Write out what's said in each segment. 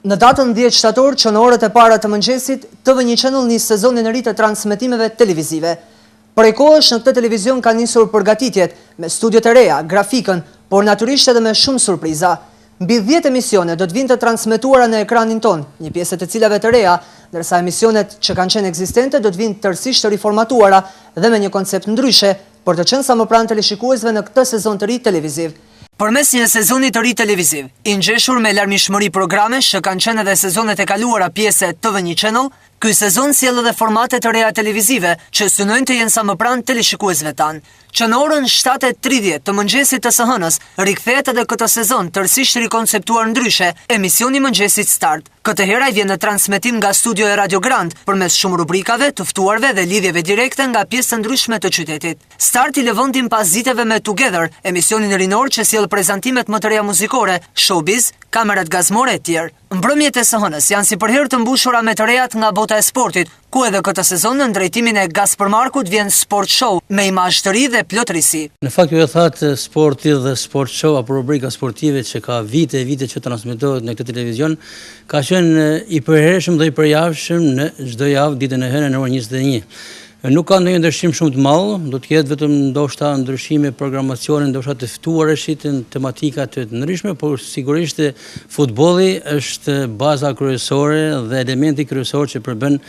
Në datën 10 shtator, që në orët e para të mëngjesit, TV1 Channel nis sezonin e ri të transmetimeve televizive. Prej kohësh në këtë televizion kanë nisur përgatitjet, me studiot e reja, grafikën, por natyrisht edhe me shumë surpriza. Mbi 10 emisione do të vinë të transmetuara në ekranin tonë, një pjesë e të cilave të reja, ndërsa emisionet që kanë qenë ekzistente do të vinë tërësisht të riformatuara dhe me një koncept ndryshe, për të qenë sa më pranë teleshikuesve në këtë sezon të ri televiziv. Përmes një sezoni të ri televiziv, i ngjeshur me larmishmëri programesh që kanë qenë edhe sezonet e kaluara pjesë e TV1 Channel, ky sezon sjell edhe formate të reja televizive që synojnë të jenë sa më pranë teleshikuesve tanë. Që në orën 7:30 të mëngjesit të së hënës, rikthehet edhe këtë sezon tërësisht rikonceptuar ndryshe emisioni i mëngjesit Start. Këtë herë ai vjen në transmetim nga studio e Radio Grand, përmes shumë rubrikave, të ftuarve dhe lidhjeve direkte nga pjesë të ndryshme të qytetit. Starti lë vendin pasditeve me Together, emisionin rinor që sjell prezantimet më të reja muzikore, showbiz, kamerat gazmore etj. Mbrëmjet e së hënës janë si përherë të mbushura me të rejat nga bota e sportit, ku edhe këtë sezon nën drejtimin e Gaspër Markut vjen Sport Show me imazh të ri dhe plot risi. Në fakt ju e thatë sporti dhe Sport Show apo rubrika sportive që ka vite e vite që transmetohet në këtë televizion, ka qenë i përhershëm dhe i përjavshëm në çdo javë ditën e hënë në orën 21. Nuk ka ndonjë ndryshim shumë të madh, do të ketë vetëm ndoshta ndryshime programacione, ndoshta të ftuareshit në tematika të ndryshme, por sigurisht futbolli është baza kryesore dhe elementi kryesor që përbën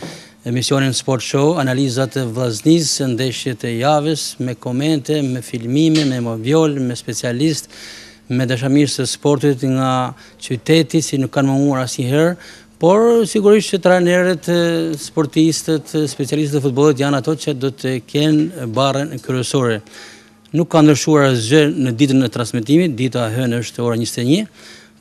emisionin Sport Show, analizat e Vllaznisë, ndeshjet e javës, me komente, me filmime, me moviol, me specialistë, me dashamirës të sportit nga qyteti, si nuk kanë munguar asnjëherë, Por, sigurisht që trajnerët, sportistët, specialistët e futbollit janë ato që do të kenë barrën kryesore. Nuk ka ndryshuar asgjë në ditën e transmetimit, dita e hënë është ora 21,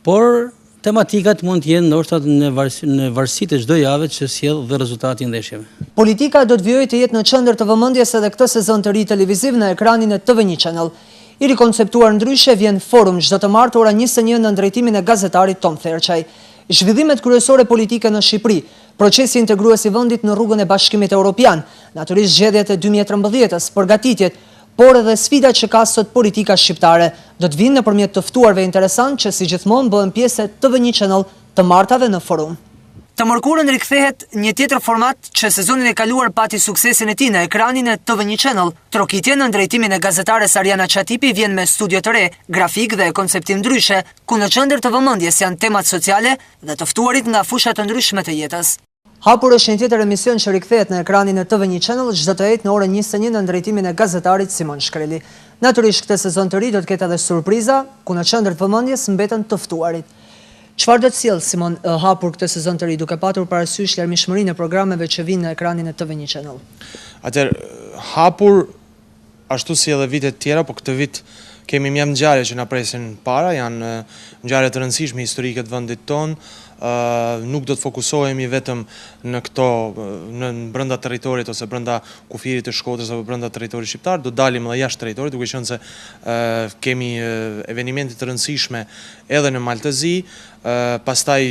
por tematikat mund të jenë ndoshta në varësi, në varësi të çdo jave që sjell dhe rezultati i ndeshjeve. Politika do të vijojë të jetë në qendër të vëmendjes edhe këtë sezon të ri televiziv në ekranin e TV1 Channel. I rikonceptuar ndryshe vjen Forum çdo të martë ora 21 nën drejtimin e gazetarit Tom Therçaj. Zhvillimet kryesore politike në Shqipëri, procesi integrues i vendit në rrugën e Bashkimit Europian, natyrisht zgjedhjet e 2013-ës, përgatitjet, por edhe sfidat që ka sot politika shqiptare, do të vinë nëpërmjet të ftuarve interesantë që si gjithmonë bëhen pjesë e TV1 Channel të martave në Forum. Të mërkurën rikthehet një tjetër format që sezonin e kaluar pati suksesin e tij në ekranin e TV1 Channel. Trokitje nën drejtimin e gazetares Ariana Qatipi vjen me studio të re, grafikë dhe konceptim ndryshe, ku në qendër të vëmendjes janë temat sociale dhe të ftuarit nga fusha të ndryshme të jetës. Hapur është një tjetër emision që rikthehet në ekranin e TV1 Channel çdo të enjte në orën 21 nën drejtimin e gazetarit Simon Shkreli. Natyrisht këtë sezon të ri do të ketë edhe surpriza, ku në qendër të vëmendjes mbeten të ftuarit. Çfarë do të sjellë Simon Hapur këtë sezon të ri, duke patur parasysh larmishmërinë e programeve që vijnë në ekranin e TV1 Channel? Atëherë, Hapur Ashtu si edhe vitet tjera, po këtë vit kemi mjaft ngjarje që na presin para, janë ngjarje të rëndësishme historike të vendit tonë, nuk do të fokusohemi vetëm në këto në brenda territorit ose brenda kufirit të Shkodrës apo brenda territorit shqiptar, do dalim edhe jashtë territorit, duke qenë se kemi evenimente të rëndësishme edhe në Mal të Zi, pastaj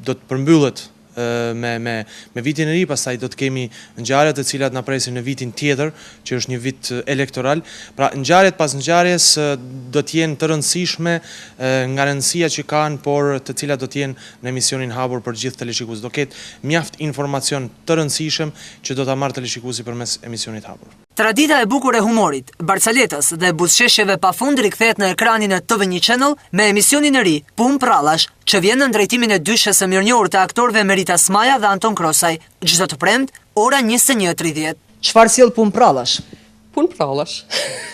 do të përmbyllet me me me vitin e ri, pastaj do të kemi ngjarje të cilat na presin në vitin tjetër, që është një vit elektoral. Pra ngjarjet pas ngjarjes do të jenë të rëndësishme nga rëndësia që kanë, por të cilat do të jenë në emisionin hapur për gjithë teleshikuesit. Do ketë mjaft informacion të rëndësishëm që do ta marrë teleshikuesi përmes emisionit hapur. Tradita e bukur e humorit, barcaletës dhe buzëqeshjeve pa fund rikthehet në ekranin e TV1 Channel me emisionin e ri, Punë Prrallash, që vjen nën drejtimin e dyshes së mirënjohur të aktorëve Merita Smaja dhe Anton Krosaj, çdo të premte, ora 21:30. Çfarë sjell Punë Prrallash? Punë prrallash.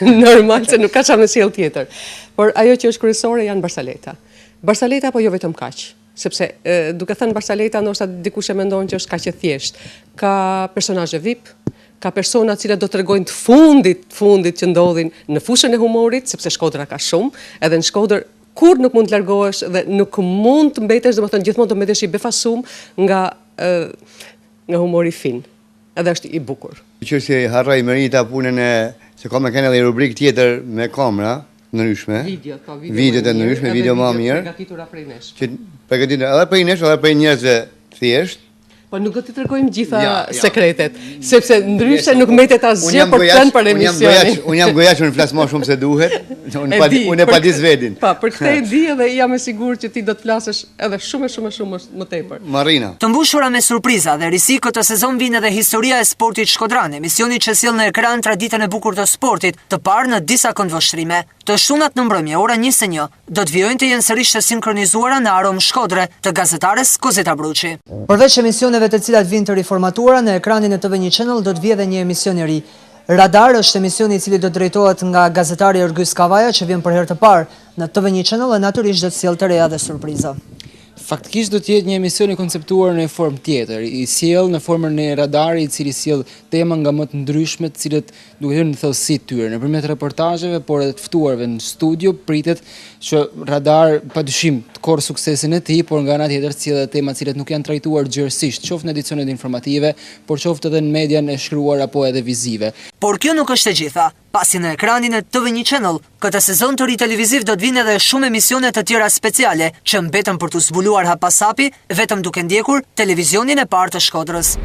Normal se nuk ka çfarë me sjell tjetër. Por ajo që është kryesore janë barsaleta. Barsaleta po jo vetëm kaq. Sepse, duke thënë barsaleta, ndoshta dikush e mendon që është kaq e thjeshtë. Ka personazhe VIP, ka persona të cilët do të tregojnë të fundit, të fundit që ndodhin në fushën e humorit, sepse Shkodra ka shumë, edhe në Shkodër kurrë nuk mund të largohesh dhe nuk mund të mbetesh, domethënë gjithmonë do mbetesh i befasum nga nga humori fin. Edhe është i bukur. Që se harroi Merita punën e se ka me qenë edhe rubrikë tjetër me kamera, ndryshme. Video, po, video, video të ndryshme, video më mirë. Përgatitura prej nesh. Që përgatitura edhe prej nesh, edhe prej njerëzve thjesht. Po nuk do t'i tregojmë gjitha ja, ja. sekretet, sepse ndryshe nuk mbetet asgjë për të thënë për emisionin. Unë jam gojaç, unë flas më shumë se duhet. Unë pa unë e padis vedin. Po, për këtë e di edhe jam e sigurt që ti do të flasësh edhe shumë e shumë e shumë më tepër. Marina. Të mbushura me surpriza dhe risi këtë sezon vijnë edhe historia e sportit shkodran, emisioni që sjell në ekran traditën e bukur të sportit, të parë në disa këndvështrime. Të shtunat në mbrëmje, ora 21, do të vijojnë të jenë sërish të sinkronizuara në Aromë Shkodre, të gazetares Kozeta Bruçi. Përveç emisioneve të cilat vijnë të riformatuara, në ekranin e TV një Channel do të vijë edhe një emision i ri. Radar është emisioni i cili do të drejtohet nga gazetari Ergys Kavaja që vjen për herë të parë në TV një Channel e natyrisht do të sjellë të reja dhe surpriza. Faktikisht do të jetë një emision i konceptuar në një formë tjetër, i sjellë në formën e radarit i cili sjell tema nga më të ndryshmet, të cilët duke hyrë në thellësi të tyre, nëpërmjet reportazheve, por edhe të ftuarve në studio, pritet që Radar padyshim të korrë suksesin e tij, por nga ana tjetër të sjellë edhe tema të cilat nuk janë trajtuar gjerësisht, qoftë në edicionet informative, por qoftë edhe në median e shkruar apo edhe vizive. Por kjo nuk është e gjitha, pasi në ekranin e TV një Channel, këtë sezon të ri televiziv do të vijnë edhe shumë emisione të tjera speciale, që mbeten për t'u zbuluar hap pas hapi, vetëm duke ndjekur televizionin e parë të Shkodrës.